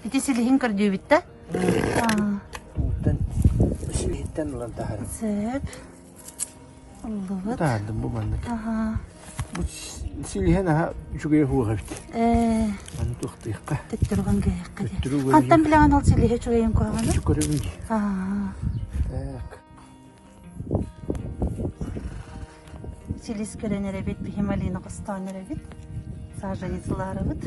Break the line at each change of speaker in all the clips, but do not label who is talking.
Ити силиһин көрдүүбүт да?
Ууттан силиһиттэн ылан таһарын.
Сөп. Ыллыбыт.
Таһардым бу маннык.
Аха.
Бу силиһэ наһаа үчүгэй суох эбит.
Ээ.
Аны туохтуйахха.
Төттөрүгэн кэһиэххэ дии.
Төттөрүгэн.
Хантан билэҕин ол силиһэ үчүгэйин куһаҕаны?
Көрөбүн дии.
Аа.
Так.
Силис көрөн эрэбит, биһи малина хостоон эрэбит. Саженецларыбыт.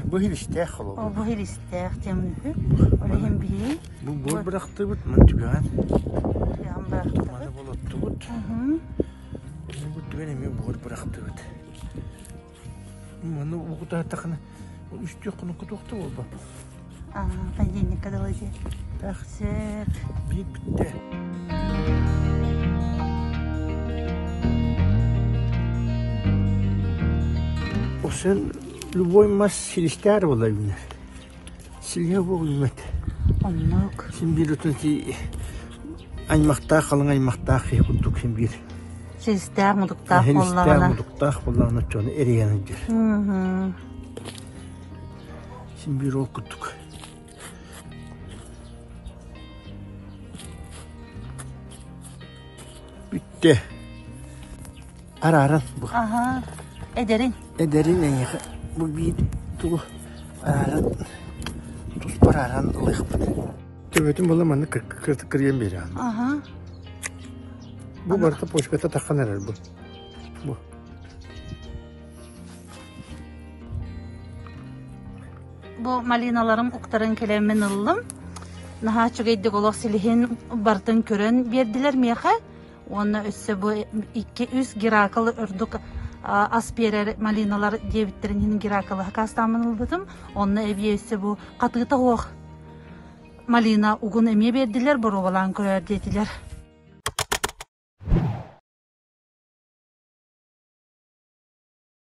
Бу иһилистээх холобур.
О, бу иһилистээх диэн үһү. Ол иһин биһи
Бу буор бырахтыбыт, маны түгэҕин.
Түгэҕин бырахтыбыт.
Маны болоттубут. Бу түгэн эмиэ буор бырахтыбыт. Маны угутаатахына үстүөх хонукка туохта буолбат.
Аа, понедельникка дылы дии.
Так.
Сөп.
Биир бүттэ. Осын любой мас силистээр буола үүнэр. Силиһэ буол үүмэт.
Оннук.
Син биир отун ти аймахтаах халыҥ аймахтаах киһи курдук син биир.
Силистээх мутуктаах
Силистээх
буоллаҕына.
мутуктаах буоллаҕына оччону эрийэн сылдьар.
Мм.
Син биир ол курдук. Бүттэ. Арааран бу.
Аһа. Эдэрин.
Эдэрин эйиэхэ бу биир тугу арааран туспа арааран ылыахпыт. Төбөтүн була маннык кырыйан биэрэҕин.
Аһа.
Бу барыта почката таххан эрэр бу. Бу.
Бу малиналарым уктарын кэлэммин ыллым. Наһаа үчүгэйдик олох силиһин барытын көрөн биэрдилэр миэхэ. Уонна өссө бу 2-3 геракл үрдүк ас биэрэр малиналар диэбиттэрин иһин геракылы хакаастааммын ылбытым. Онно эбии өссө бу хатыыта суох малина угун эмиэ биэрдилэр, боруобалаан көрөөр диэтилэр.